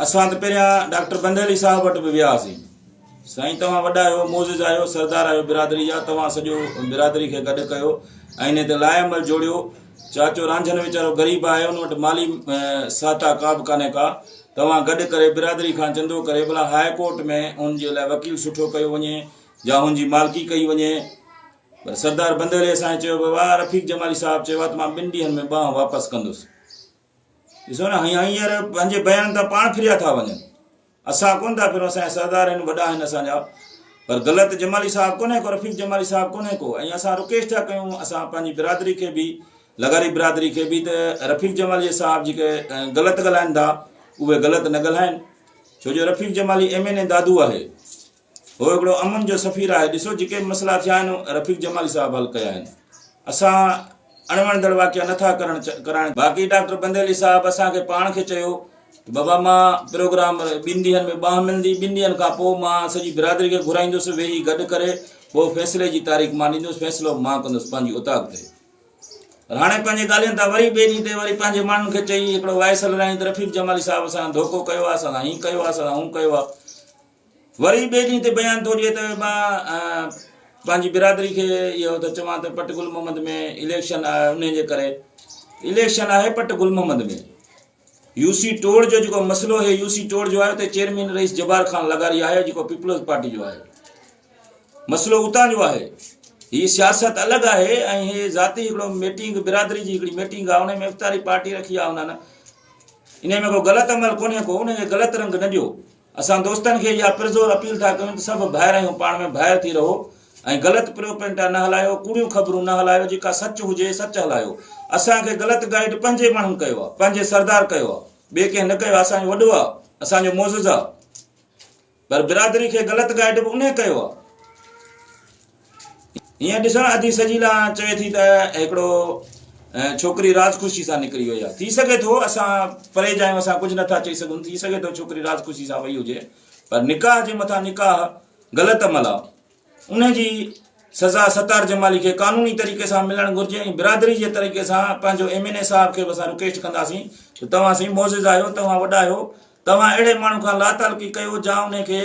اسان ته پهريان ڊاڪٽر بندي علي صاحب وٽ به ويا هئاسين. سائين توهان وڏا آهيو، معزز آهيو، سردار آهيو برادري جا، توهان سڄو برادري کي گڏ ڪيو ۽ انهي تي لاء عمل جوڙيو. چاچو رانجهن ويچارو غريب آهي، ان وٽ مالي سهتا ڪا به ڪانهي ڪا. توهان گڏ ڪري برادري کان چندو ڪري ڀلا هاء ڪورٽ ۾ ان جي لاء وڪيل سٺو ڪيو وڃي يا هن جي مالڪي ڪئي وڃي. پر سردار بندي علي سائين چيو بابا رفيق جمالي صاحب چيو آهي ته مان ٻن ڏينهن ۾ ٻانهن واپس ڪندس. ڏسو نه هينئر پنهنجي بيان تان پاڻ ڦريا ٿا وڃن. اسان ڪونه ٿا ڦرون، اسان جا سردار آهن، وڏا آهن اسان جا. پر غلط جمالي صاحب ڪونهي ڪو، رفيق جمالي صاحب ڪونهي ڪو ۽ اسان رڪويسٽ ٿا ڪيون اسان پنهنجي برادري کي به لغاري برادري کي به ته رفيق جمالي صاحب جيڪي غلط ڳالهائن ٿا اهي غلط نه ڳالهائن ڇو جو Rafiq Jamali M N A Dadu آهي. هو هڪڙو امن جو سفير آهي، ڏسو جيڪي به مسئلا ٿيا آهن رفيق جمالي صاحب حل ڪيا آهن، اسان اڻوڻندڙ واقعا نٿا ڪرڻ ڪرائڻ. باقي ڊاڪٽر بندي علي صاحب اسان کي پاڻ کي چيو ته بابا مان پروگرام ٻن ڏينهن ۾ ٻانهن ملندي، ٻن ڏينهن کان پوء مان سڄي برادري کي گهرائيندس، ويهي گڏ ڪري پوء فيصلي جي تاريخ مان ڏيندس، فيصلو به مان ڪندس پنهنجي اوطاق تي. پر هاڻي پنهنجي ڳالهين تان وري ٻئي ڏينهن تي وري پنهنجي ماڻهن کي چئي هڪڙو وائس هلرايائين ته رفيق جمالي صاحب اسان سان ڌوڪو ڪيو آهي، اسان سان هيئن ڪيو آهي، اسان سان هون ڪيو آهي. وري ٻئي ڏينهن تي بيان ٿو ڏئي ته مان پنهنجي برادري کي اهو ٿو چوان ته پٽ گل محمد ۾ اليڪشن آهي انهي جي ڪري اليڪشن آهي پٽ گل محمد ۾ يو سي ٽوڙ جو جيڪو مسئلو هي يو سي ٽوڙ جو آهي اتي چيئرمين رئيس جبار خان لغاري آهي جيڪو پيپلز پارٽي جو آهي مسئلو اتان جو آهي هي سياست الڳ آهي ۽ هي ذاتي هڪڙو ميٽنگ برادري جي هڪڙي ميٽنگ آهي ان ۾ افطاري پارٽي رکي آهي انهن انهي ۾ ڪو غلط عمل ڪونهي ڪو ان کي غلط رنگ نه ڏيو اسان دوستن کي اها پرزور اپيل ٿا ڪيون ته سڀ ڀائر آهيون پاڻ ۾ ڀائر ٿي رهو ۽ غلط پروپينٽا نه هلايو ڪوڙيون خبرون نه هلايو جيڪا سچ هجي سچ هلايو اسان کي غلط گائيڊ پنهنجي ماڻهن ڪيو آهي پنهنجي سردار ڪيو آهي ٻئي ڪنهن نه ڪيو آهي اسان جو وڏو آهي اسان جو معزز آهي پر برادري کي غلط گائيڊ به انهي ڪيو آهي. هينئر ڏسو نه ادي سجيلا چوي ٿي ته هڪڙو ڇوڪري راز خوشي سان نڪري وئي آهي ٿي سگهي ٿو اسان پري جا آهيون اسان ڪجهه نٿا چئي سگهون ٿي سگهي ٿو ڇوڪري راز خوشي سان وئي هجي پر نڪاح جي مٿان نڪاح غلط عمل آهي ان جي سزا ستار جمالي کي قانوني طريقي سان ملڻ گهرجي ۽ برادري جي طريقي سان پنهنجو ايم اين اي صاحب کي به اسان رڪويسٽ ڪنداسين ته توهان سائين معزز آهيو توهان وڏا آهيو توهان اهڙي ماڻهو کان لاتعلقي ڪيو جا انهي کي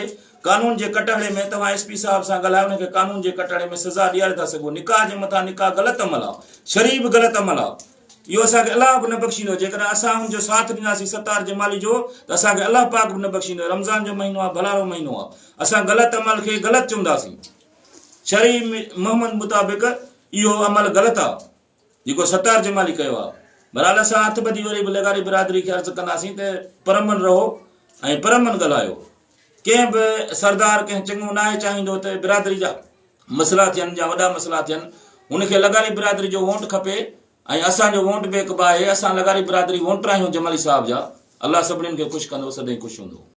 قانون جي ڪٽهڙي ۾ توهان ايس پي صاحب سان ڳالهائي انهي کي قانون جي ڪٽهڙي ۾ سزا ڏياري ٿا سگهو نڪاح جي مٿان نڪاح غلط عمل آ شرعي به غلط عمل آ اهو اسان کي الله به نه بخشيندو جيڪڏهن اسان ان جو ساٿ ڏينداسين ستار جمالي جو ته اسان کي الله پاڪ به نه بخشيندو رمضان جو مهينو آ ڀلارو مهينو آ اسان غلط عمل کي غلط چونداسين شرعي محمد مطابق اهو عمل غلط آ. جيڪو ستار جمالي ڪيو آ. بھرحال اسان ھٿ ٻڌي وري به لغاري برادري کي عرض ڪنداسين ته پرامن رھو ۽ پرامن ڳالھايو. ڪنھن به سردار ڪنھن چڱو ناھي چاھيندو ته برادري جا مسئلا ٿين يا وڏا مسئلا ٿين. ھن کي لغاري برادري جو وونٽ کپي ۽ اسان جو وونٽ بيڪ به آھي. اسان لغاري برادري وونٽر آھيون جمالي صاحب جا. الله سڀنين کي خوش ڪندو سدائين خوش ھوندو.